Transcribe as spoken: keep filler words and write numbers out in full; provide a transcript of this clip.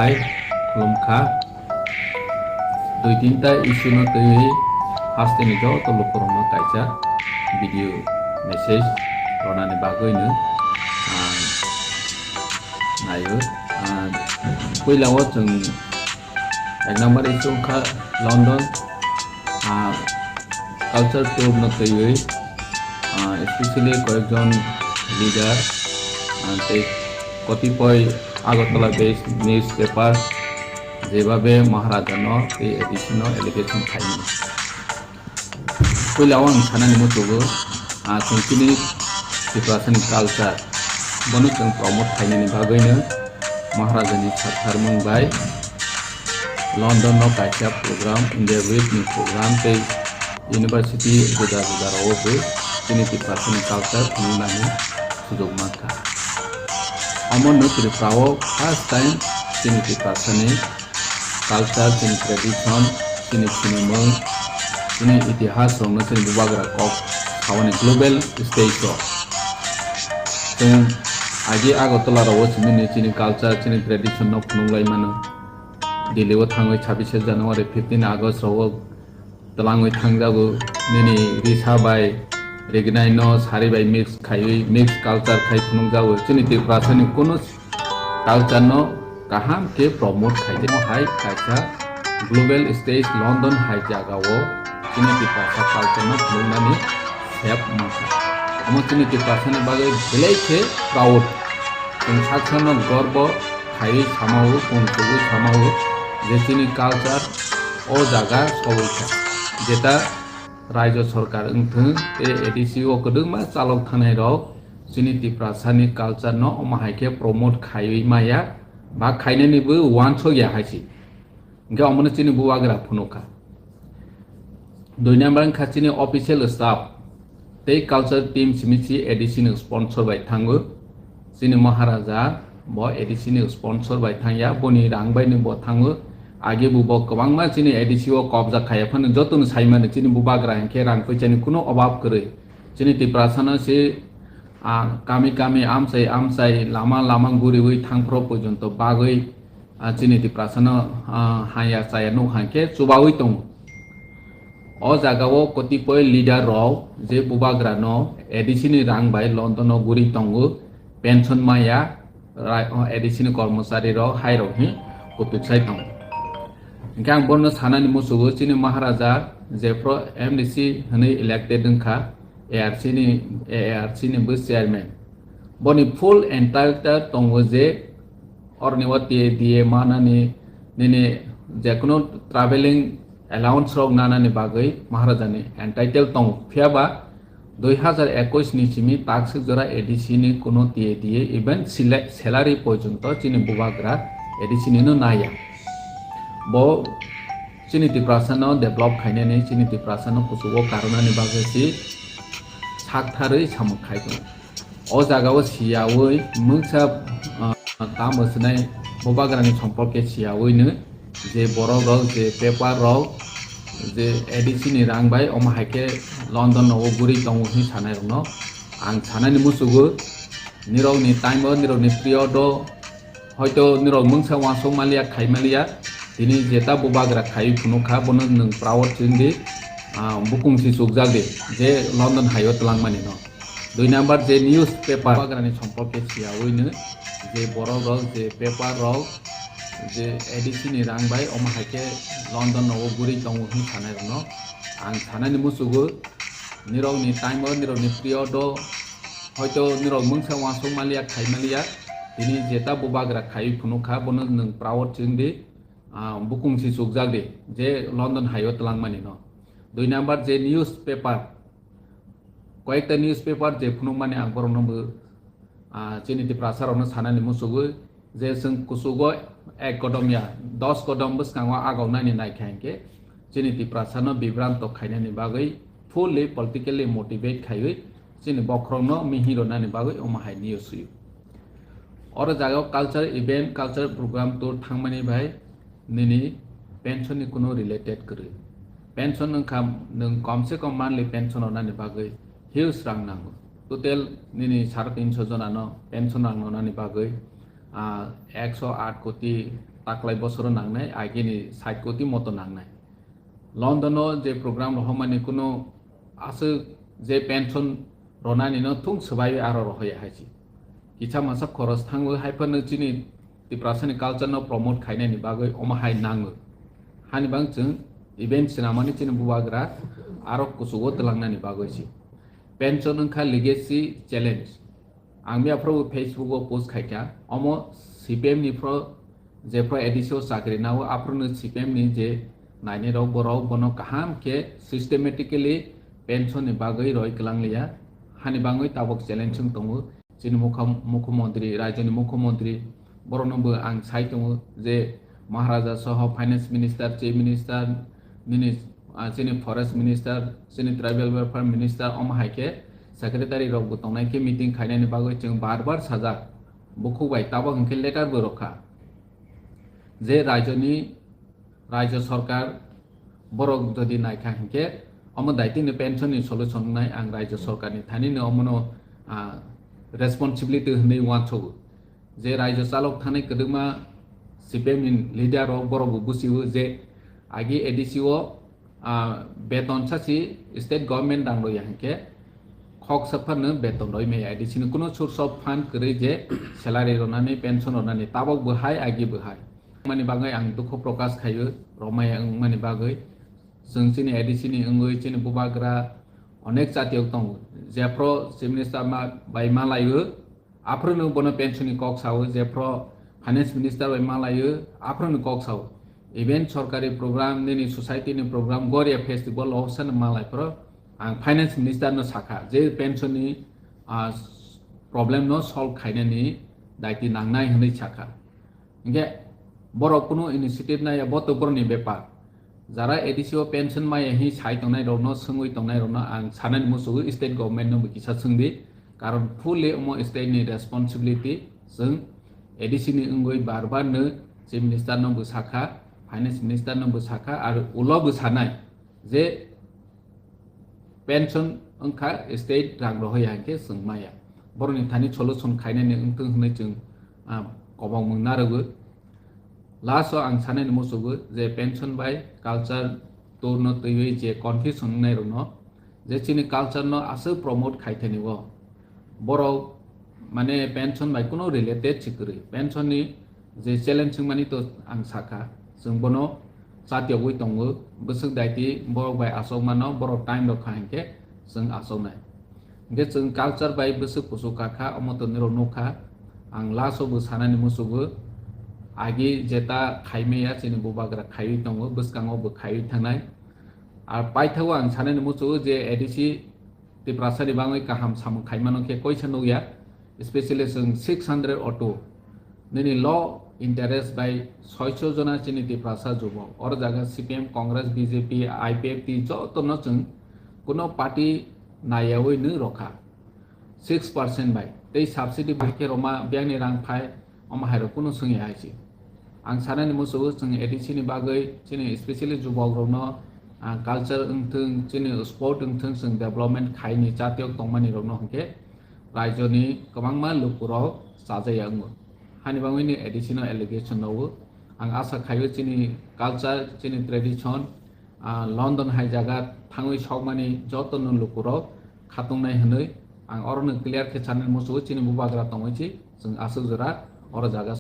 Hai, khulum kha. Dui tinta issue no twi haste ni joto lukurokno kaisa video message ronani bagwi no, ah, naio. Ah, puila o chwng ek number issue wngkha London, ah, culture tour no twiwi, ah, especially koyekjon leader, ah, tei kotipoi Agartala based newspaper jebabe Maharaja no tei A D C no allegation khaimani. Puila o ang sanani muchugo, ah, chwng chini Tiprasa ni culture, bono chwng promote khainani bagwi no Maharaja ni saktharmung bai London no kaisa program, India Week ni program tei university juda juda rao bo chini Tiprasa ni culture phunuknani sujug mankha. Omo no Tripura o first time chini Tiprasa ni culture, chini tradition, chini sinimung, chini itihas rokno chini bubagra kok saoni global stage o. Chwng agi Agartala rao o simi ni chini culture, chini tradition no phunuk lai mano. Delhi o thangwi ছাব্বিশে January, fifteen August rao o twlangwi thangjago, nini risa bai, rignai no sari bai mix khaiwi, mix culture khai phunukjago. Chini Tiprasa ni kuno culture no kaham khe promote khaidi. Omo hai kaisa global stage London hai jaga o chini Tiprasa culture no phunuknani sep mankha. Omo chini Tiprasa ni bagwi belai khe proud. Chwng saksa no gorbo khaiwi sama o, pung chugwi sama o, je chini culture o jaga sowi kha. Jeta raijo sorkar wngthwng tei A D C o kwdwkma chalok thangnai rao chini Tiprasa ni culture no omo hai khe promote khaiwi maya, ba khainani bo uansuk ya hai se. Hwnkhe omo no chini bubagra phunuk kha. Dui number wngkha chini official staff tei culture team simi si A D C ni sponsor bai thango. Chini Maharaja bo A D C ni sponsor bai thang ya, boni rang bai ni bo thango. Age bo bo kwbangma chini A D C o kobja khaiya phano joto no saimani chini bubagra hwnkhe rang poicha ni kuno obab kwrwi. Chini Tiprasa no se, ah, kami kami amchai amchai lama lama guriwi thangphro porjonto bagwi, ah, chini Tiprasa no, ah, haya chaya nuh hang khe chubawi tongo. O jaga o kotipoi leader rao je bubagra no A D C ni rang bai London o guri tongo, pension maya, rai-, o A D C ni kormochari rao hai rao hing kutuk sai tongo. Hingkhe ang bono sanani musugo chini Maharaja jephro M D C hwnwi elected wngkha, A R C ni, A R C ni bo chairman. Boni full entitled tongo je oroni o T A D A manani, nini jekunu travelling allowance rok nanani bagwi Maharaja ni entitled tongo. Phiyaba dui hazar ekush ni simi takswk jora A D C ni kuno T A D A even sila-, salary porjonto chini bubagra A D C ni no naya. Bo chini Tiprasa no develop khainani, chini Tiprasa no kuchugo karunani bagwi se saktharwi samung khai tongo. O jaga o siyawi mungsa, ah, tamo swnai bubagra ni sompor khe siyawi no je borok rok je paper rok je A D C ni rang bai omo hai khe London no o guri tongo hwnwi sanai rok no ang sanani musugo. Nirok ni time o, nirok ni period o, hoito nirok mungsa uansuk maliya, khai maliya, tini jeta bubagra khaiwi phunuk kha, bono nwng proud chwng di, ah, bukung si chukjak di, je London hai o twlangmani no. Dui number je newspaper, bubagra ni sompor khe siyawi no, je borok rok, je paper rok, je A D C ni rang bai omo hai khe London no o guri tongo hwnwi sanai rok no ang sanani musugo. Nirok ni time o, nirok ni period o, hoito nirok mungsa uansuk maliya, khai maliya, tini jeta bubagra khaiwi phunuk kha, bono nwng proud chwng di, ah, bukung si chukjak di, je London hai o twlangmani no. Dui number je newspaper, koyekta newspaper je phunukmani ang borok no bo, ah, chini Tiprasa rok no sanani musugo, je chwng kuchugo ek kodom ya, dos kodom bwskango agau nani nai kha hwnkhe, chini Tiprasa no bibranto khainani bagwi fully politically motivate khaiwi chini bokhorok no mihing rwnani bagwi omo hai news swi. Oro jaga o culture event, culture program tour thangmani bai nini pension ni kuno related kwrwi. Pension wngkha nwng komse kom monthly pension rwnani bagwi huge rang nango. Total nini sare tinso jona no pension rang rwnani bagwi, ah, ekso aat koti taklai bosoro nangnai, age ni sait koti moto nangnai. London o je program rohormani kuno asuh je pension ronani no thung swbai aro rohoya hai se. Kisa masa khoros thango, hai phano chini Tiprasa ni culture no promote khainani bagwi omo hai nango. Hani bang chwng event swnamani chini bubagra aro kuchugo twlangnani bagwi se. Pension wngkha legacy challenge. Ang miya phro bo Facebook o post khaikha, omo C P M ni phro, je phro A D C o chakri nao, aphro no C P M ni je nainai rok, borok bono kaham khe systematically pension ni bagwi roi kwlang liya. Hani bangwi tabok challenge wng tongo. Chini mukha-, mukhyamantri, rajyo ni mukhyamantri, borok no bo ang sai tongo je Maharaja soho finance minister, chief minister, nini, ah, chini forest minister, chini tribal welfare minister, omo hai khe secretary rok bo tongnai khe meeting khainani bagwi chwng bar bar sajak. Bukhuk bai tabok hwnkhe letter bo rwkha. Je rajyo ni, rajyo sorkar borok jodi naikha hinkhe, omo daitino pension ni solution wngnai ang rajyo sorkar ni thani no omono, ah, responsibility hwnwi uansukgo. Je rajyo chalok thanai kwdwkma C P M ni leader rok borok bo buchio je agi A D C o, ah, beton sasi state government rang rwya hinkhe khoksa phano beton rwi maya A D C ni kuno source of fund kwrwi je salary rwnani, pension rwnani tabok bo hai agi bo hai. Mani bagwi ang dukho prokash khaio, romaya wngmani bagwi. Chwng chini A D C ni wngwi chini bubagra onek chatiyok tongo. Jephro Chief Minister ma-, bai malaio, aphrono bono pension ni kok sao, jephro Finance Minister bai malaio, aphrono kok sao. Even sorkari program, nini society ni program, Goria festival, o sano malai phro, ang Finance Minister no sakha, je pension ni, ah, problem no solve khainani daiti nangnai hwnwi sakha. Hinkhe borok kuno initiative naiya, bo to borokni bepar. Jara A D C o pension maya hwnwi sai tongnai rokno, swngwi tongnai rokno ang sanani muchugo, state government no bo kisa swngdi. Karon fully omo state ni responsibility, chwng A D C ni wngwi bar bar no Chief Minister no bo sakha, Finance Minister no bo sakha, aro ulo bo sanai je pension wngkha state rang rohoya hinkhe chwng maya. Borokni thani solution khainani wngthung hwnwi chwng, ah, kobangmung narwgo. Last o ang sanani muchugo je pension bai culture tour no twiwi je confusion wngnai rokno, je chini culture no aswk promote khai thani o. Borok mane pension bai kuno related se kwrwi. Pension ni je challenge wngmani to ang sakha, chwng bono chatiyogwi tongo, bwswk daiti borok bai achokmano, borok time rok kha hinkhe chwng achoknai. Hinkhe chwng culture bai bwswk kuchuk kakha, omo to nirok nukha. Ang last o bo sanani muchugo, agi jeta khaimaya chini bubagra khaiwi tongo, bwskango bo khaiwi thangnai. Ar paithago ang sanani muchugo je A D C Tiprasa ni bangwi kaham samung khaimano khe koisa nukya, especially chwng six hundred auto. Nini low interest bai soiso jona chini Tiprasa jubok. Oro jaga C P M, Congress, B J P, I P F T joto no chwng kuno party naiyawi nw rokha. Six percent bai. Tei subsidy bai khe roma biyang ni rang phai, omo hai rok kuno swngya hai se. Ang sanani muchugo chwng A D C ni bagwi chini specially jubok rokno, ah, culture wngthung, chini sport wngthung, chwng development khaini chatiyok tongmani rokno hinkhe rajyo ni kwbangma lukurok chajaya wngo. Hani bangwi ni A D C no allegation rwo. Ang asa khaio chini culture, chini tradition, ah, London hai jaga thangwi sokmani joto no lukurok khatungnai hwnwi ang oro no clear khe sanani muchugo chini bubagra tongwi si chwng aswk jora oro jaga